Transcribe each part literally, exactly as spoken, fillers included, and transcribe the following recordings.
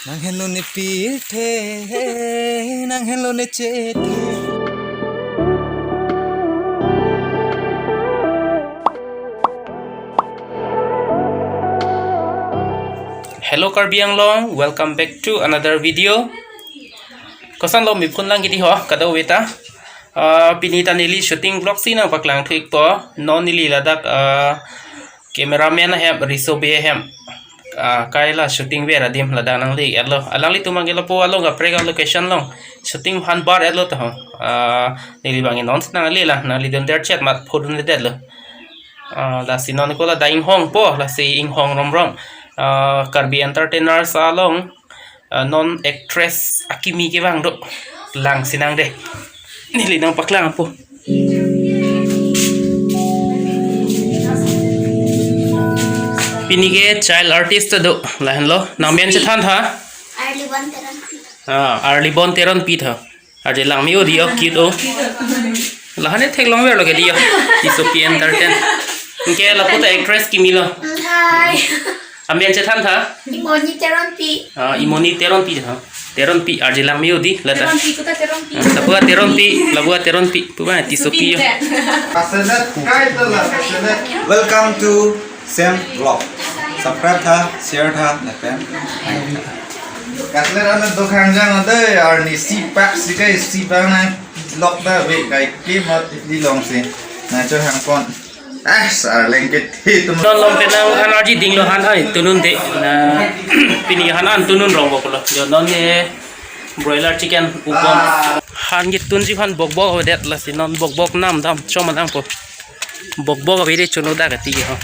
Nang henlo ne pirthe, nang henlo ne chethe. Hello Karbi Anglong, welcome back to another video. Koson lo mi phone lang kiti ho, kada uwe ta. Ah, pini ta neli shooting vlog si nangpaklang thu-ikpo. Non neli ladak, ah, cameraman ahem, riso bey ahem, ah, kaila shooting ver adim ladak nangle-etlo. Alanglitum abangke lapu along kaprek a-location along shooting aphan bar-etlo ta ho. Ah, neli abangke non si nangle lang, nangli dun der chet mat pho dunledetlo. Ah, lasi non ko ladak inghongpo, lasi inghong romrom. Ah, Karbi Entertainers along, ah, non actress akimi kevang do. Lang si nang de. Neli nangpaklangpo. Pini ke child artist do, lahenlo. Nang men chethan tha? Arlibon Teronpi. Ah, Arlibon Teronpi tha. Arje lang me-o di o, cute o. Lahan e theklong verlo ke di o. Tisopi Entertain. Anke lapu ta actress kimi lo. Hai. Amen chethan tha? Imoni Teronpi. Ah, Imoni Teronpi tha. Teronpi, arje lang me-o di, lata. Teronpi, kuta Teronpi. Ah, lapu a Teronpi, lapu a Teronpi. Pu ba, Tisopi yo. Pasenet, kai to la, pasenet. Welcome to Sam Vlog. Subscribe tha, share tha, lapen like tha. Kasler ana dokhang jang ade, arni si pak si kai si bang na lock da ve kai ke mat itli long si. Na cho hang pon. Ah, sar lengket he tum. Non long penang han arji dinglo han ai tunun de. Na pini han an tunun rong boklo. Jo non ye broiler chicken upon. Han ke tunji han bokbok avedet, lasi non bokbok nam dam chom nangpo. Bokbok ave de chunu da kati ho.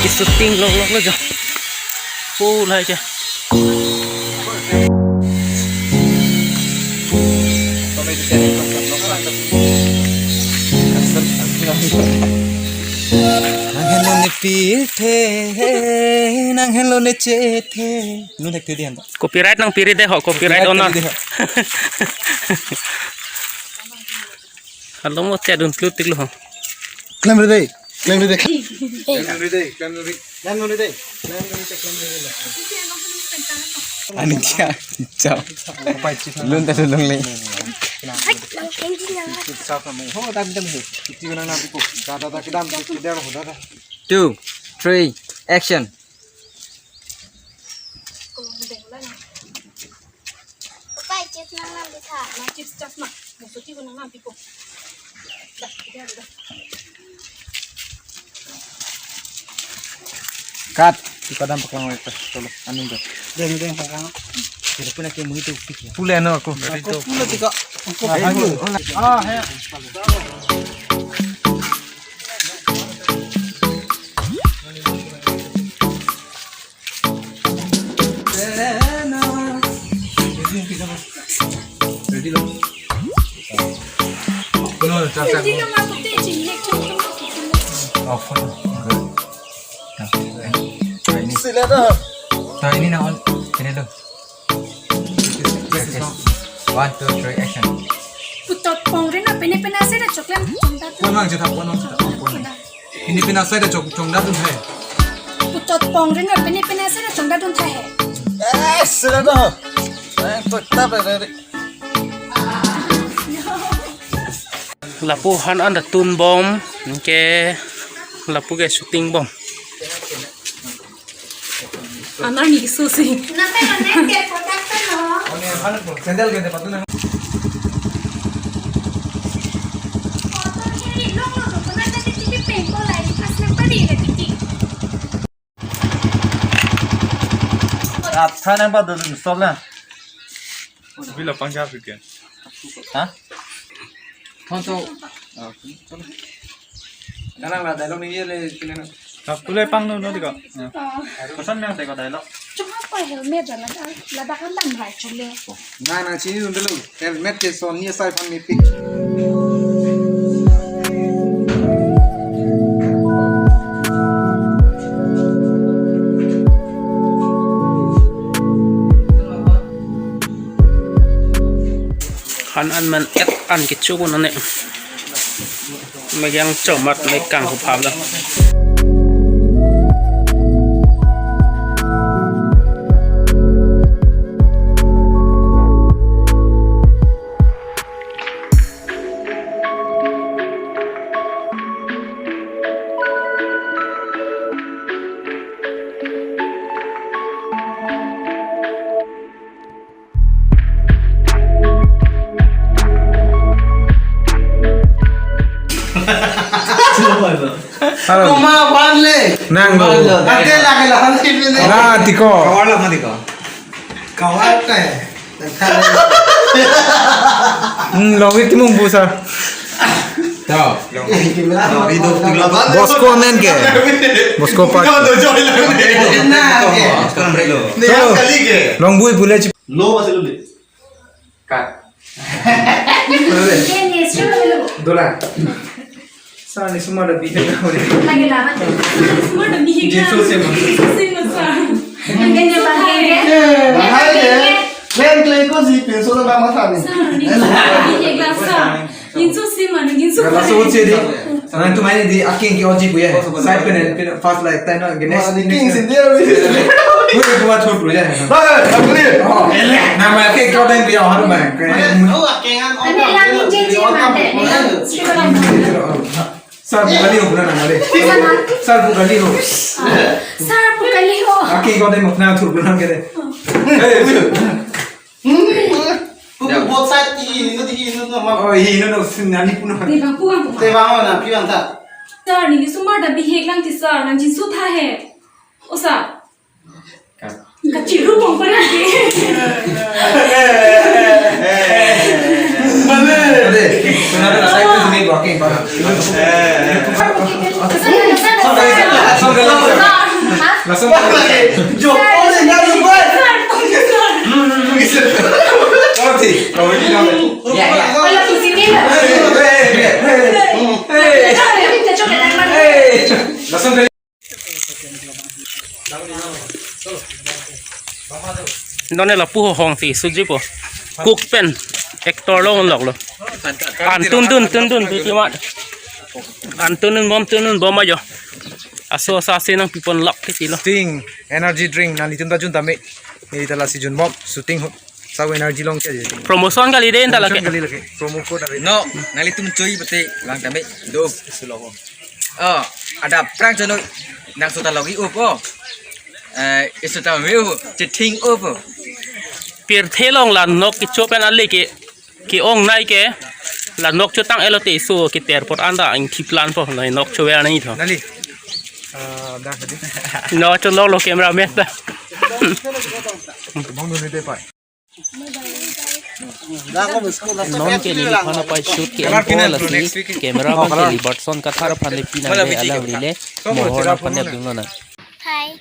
Ke shooting lok lok lo jo. Oh, lahai ke. Nang henlo ne pirthe, nang henlo ne chethe. Nun thek tedi han ta. Copyright nangpiri de ho, copyright owner. Copyright tedi ho. Halo mo tia dun tlu tik lo ho. Klem re dei, klem re dei. Klem re dei, klem re dei. Klem re dei, klem re dei, klem re dei. Ani kya? Chao. Lun ta lun le. Ho, dam, dam, ho. Iti ko nang napi ko. Da, da, da, kedam, kedam, ho, da, da. Two, three, action. Pai chips nang nam di tha. Na chips chas ma. Musuki ko nang nam pipo. Da, da, da. Cut. Di padam paklang oleh teh. Tolong, anu dah. Deng, deng, paklang. Kita pun lagi menghitung pikir. Pula no aku. Aku pula tiga. Aku Ah, ayo. Ah, ya. Ready lo. No, no, tak, tak. Oh, phone. Good. Nah, ini. Sila dah. Nah, ini na on. Ini lo. One, two, three, action. Putot pongrin a pini pina sera choklam chongda. One mang chetap, one mang chetap, one. Ini pina sera chok chongda dun hai. Putot pongrin a pini pina sera chongda dun hai. Eh, sila dah. Eh, tu tap re re. Lapu han an da tun bom, ke lapu ke shooting bom. Anar ni susi. Sandal ke tempat tu na. Atha nang ba dun sol na. Bila pangja fikir. Ha? Phone to. Nang la dialogue ni ye le kine na. Kap tu le pang no no diko. Koson nang te ko dialogue. Cuma apa helmet dan ada ladahan dan hai cule. Na na chini dun dulu. Helmet ke son ni sai pan mepik. Han an man et an kecho ko nane. Megang chomat mekang ko phap la. Hello. Kuma ban le. Nang lo. Ate lage la han sipin de. Na tiko. Kawar la mati ko. Kawar ka hai. Hmm, longit mung busa. Tao. Bosco nen ke. Bosco Park. Na ke. Long bui pule chip. Lo masih lu. Cut. Dola. Sir, ni sumar da bihek na hore. Lagi lawan. Sumar da bihek na. Jisu sima. Jisu sima, sir. Ang ganyan ba, ganyan? Eh, mahal eh. Klen, klen ko si pinso na ba matha ni. Sir, ni sumar da bihek na, sir. Jisu sima, ni jisu. Laso che di. Nangtum ai di aking ke-oji pu ya. Sai pen, pen first like time na gene. Ma, ni king sin dia. Pu pu wa thot pu ya. Ba, ba, ba. Oh. Na ma ke ko den bi ha ma. Ani lang ni je je mate. Sir pu kali ho na na mare. Sir pu kali ho. Sir pu kali ho. Aking ko den mo na thot pu na gene. Hmm. Both side, hi, no, hi, no, no, ma. Oh, hi, no, no, sin, nani puno. Te bang puang puang. Te bang, na, pi bang ta. Sir, ni sumar da bihek lang ti sir, nang jisu tha he. O sir. Kachiru pong pare ke. Mane. Ade, sir, side to me walking para. Sir, sir, sir, sir. Langsung. Kalau di sini lah. Langsung. Nonne lapu ho hong si suji po. Cook pen actor lo lok lo. An tun tun tun tun tu cuma. An tun tun bom tun tun bom ajo. Aso sa se nangpipon lok ke ti lo. Sting, energy drink, nanglitum ta jun tame. Neli ta lasi jun bom, shooting ho. Sa energy long ke je. Promotion kali den ta lake. Promotion kali lake. Promo code ave. No, nanglitum choi bate lang tame. Do. Oh, ada prank chonoi. Nang sota logi up oh. Eh, isota meu, cheating up oh. Pirthe along la nok kecho pen ale ke. Ke-ong nai ke la nok chotang elote so keter apor anta ingthip lan po, nai nok chover nai tho. Nali. Ah, dah tadi. Nok cholok lo cameraman ta. Bang dulu deh, Pak. Non ke neli aphan apai shoot ke-ong po lasi cameraman ke Libertson Kathar aphan le pinang le alanglile mohor nangpanep dun lonang. Hi.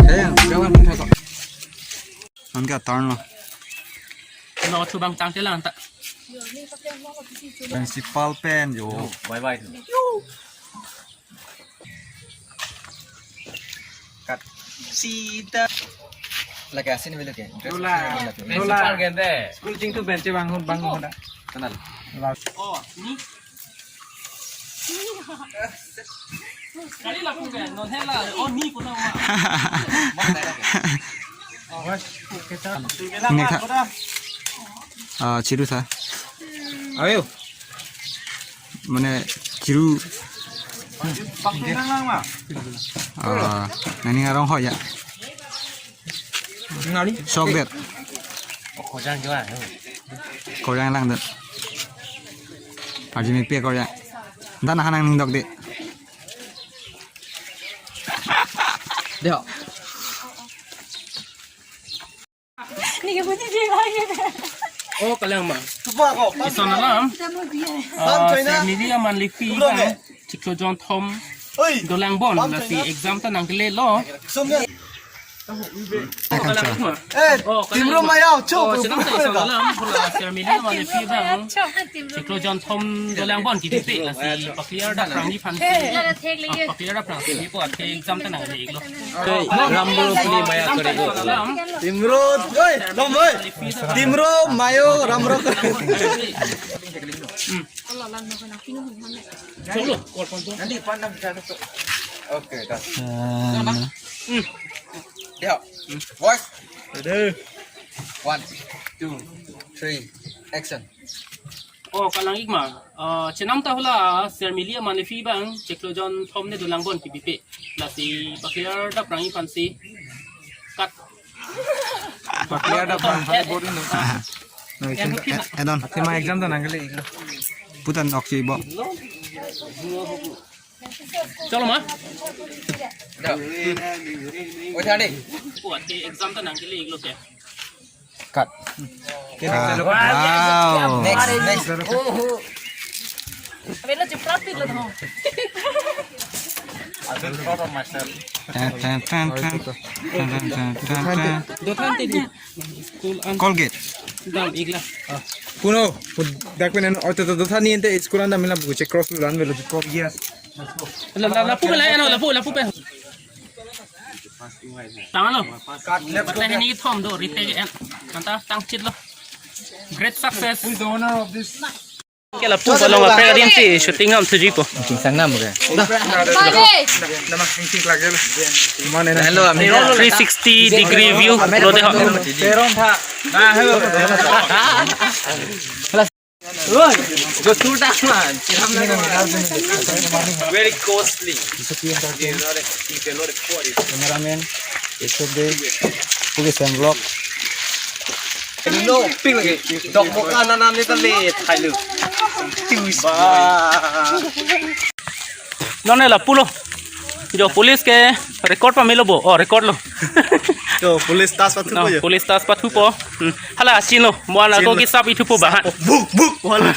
Sayang, jangan punya kok. Angke atar no. No, chubang tangte lang ta. Principal pen yo. Bye bye. Cut. Sita. Lake asin bile ke. Dola. Dola. Principal gente. School chingtu bench bang hon bang hon. Kenal. Oh, ni. Kali lapu ke, non hela, oh, ni ko na ma. Ini kak. Ah, chiru sa. Ayo. Mane chiru. Ah, nani arong ho ya. Nali. Sok det. Kojang jua. Kojang lang det. Arjumi pe kojang. Dah nahan nang dok de. Deo. Ni ke puji je lagi. Oh, kalang ma. Tupa ko. Ison alam. Kita mau dia. Ah, China. Family aman lipi. Chiklo jon thom. Oi. Dolang bon. Lasi exam ta nangkele lo. Somya. Eh, Timro Mayo, chok, oh, chenam ta ison alam, pura Sir Mili mane phi bang. Chiklo jon thom dolang bon kibipe, lasi pa-clear dapprang aphan si. Ah, pa-clear dapprang si, ko athe exam ta nangle-iklo. Hey, Ramro pini Mayo kore. Timro, oi, thom, oi. Timro Mayo Ramro. Hmm. Choklo. Nanti pandang ke atas. Oke, dah. Hmm. Ya. Boys. Aduh. One, two, three, action. Oh, kalang-ik ma. Ah, chenam ta hula, Sir Mili mane phi bang, chiklo jon thom ne dolang bon kibipe. Lasi pa-clear dapprang aphan si. Cut. Pa-clear dapprang aphan si boring no. No, exam, eh, eh, don. Athema exam ta nangle-iklo. Putan oksi bo. Choklo ma? Da. Oi, thani. Ko athe exam ta nangle-iklo ke. Cut. Wow. Next, next. Abelo jepra pik lo tho. I will draw for myself. Tan, tan, tan, tan. Tan, tan, tan, tan, tan. Dothan te di. School an Colgate. Dam-iklo. Puno, dak pen oi to, to, to thani ente school an dam mila buku check cross lan velo. Yes. La, la, lapu pe la, ano, lapu, lapu pe. Tanglo. Cut left. Mate hini thom do, retake en. Anta tangchitlo. Great success. Who is the owner of this? Ke lapu along apre kadin si shooting am thuji po. Tingsang nam ke. Nama tingsing lagi lo. Mana na? Hello, ami. Three sixty degree view lo de ho. Teron tha. Na hello. Oi, jo tu dah man. Very costly. Cameraman, Yusuf Bey, Pugi Sam Vlog. Lo ping lagi. Dok mo ka nanam ni tali thailo. Ba. Non ne lapulo. Jo police ke record pamelo bo. Oh, record lo. Jo police tas pathu po jo. Police tas pathu po. Hmm. Hala asino. Mo ana ko kisap ithu po bahan. Buk buk wala.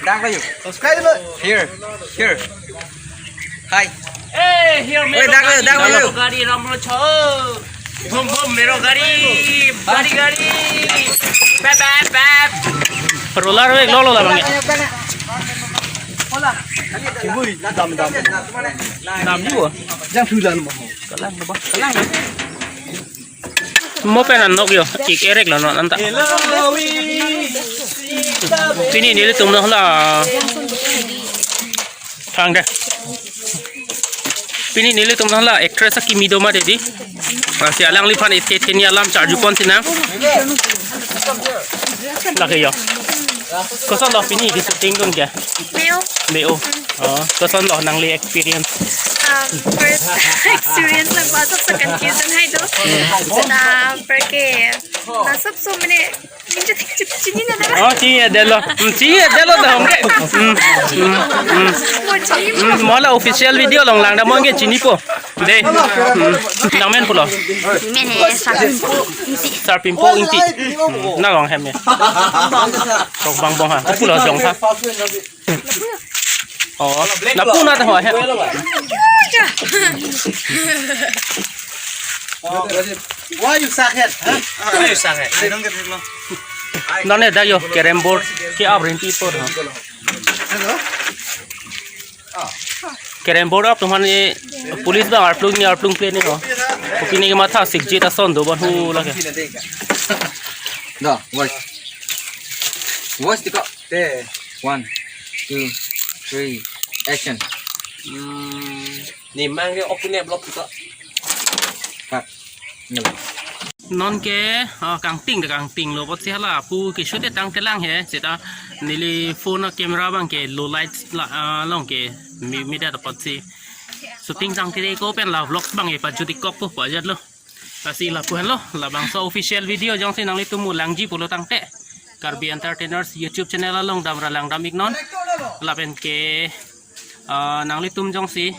Dak kayo. Subscribe lo. Here. Here. Hi. Eh, here mero gari, mero gari, ramro cho. Bum bum, mero gari, gari gari. Pep pep pep. Roller we lo lo la bang. Dam ni bo. Jang thu jan mo. Kalang ba. Kalang. Mo pen an nok jo, ik erek lo non anta. Pini nelitum non la. Thang de. Pini nelitum non la actress akimi do ma de di. Lasi alangliphan ithe theni alam charju pon sinang. Lake jo. Koson lo pini di shooting dun ke? Meo. Meo. Oh, koson lo nangli experience? Um, first experience lang ba, sob sa confusion hai do. Na, porque na sob so mene, minju tik tik chini na da. Oh, chini ya delo. Hmm, chini ya delo da hongke. Hmm, hmm, hmm. Mo chini. Hmm, mo la official video along lang da mo ke chini po. De. Hmm. Nang men pulo. Mene Sarpimpo Ingti. Sarpimpo Ingti. Hmm. Na long hem ya. Tok bang bong ha. Pulo jong ha. Oh, lapu na ta ho he. Why you suck it? Huh? Why you suck it? I don't get it. Non ne da jo carrom board ke up rinti por ha. Hello. Carrom board up tuhan ni police bang arplung ni arplung play ni ho. Kopi ni matha sikjit ason do ban hu lake. Da, voice. Voice tika. Te. One, two, three, action. Hmm, ni mang ke okune block tika. Cut. Nelo. Non ke, ah, kangting de kangting lo, bot si hala pu ke shoot tang kelang he, seta neli phone a camera bang ke low light la, ah, long ke mi, mi da pot si. Shooting tang tiri ko pen la vlogs bang e pajut ik kok po pajat lo. Lasi lapu henlo, labangso official video jongsi nanglitum langji pulo tangte Karbi Entertainers YouTube channel along damra langdam ik non. Lapen ke, ah, nanglitum jongsi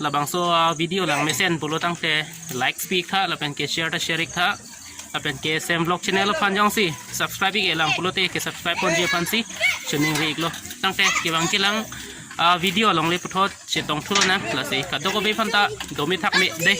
labangso, ah, video lang mesen pulo tangte like pi ik tha, lapen ke share ta share ik tha, lapen ke Sam Vlog channel aphan jongsi subscribe ik-e lang pulote ke subscribe ponji aphan si choningri iklo. Tangte kevang chelang, ah, video along le puthot chetong thulo nang, lasi kadokave aphan ta dome thakme dei.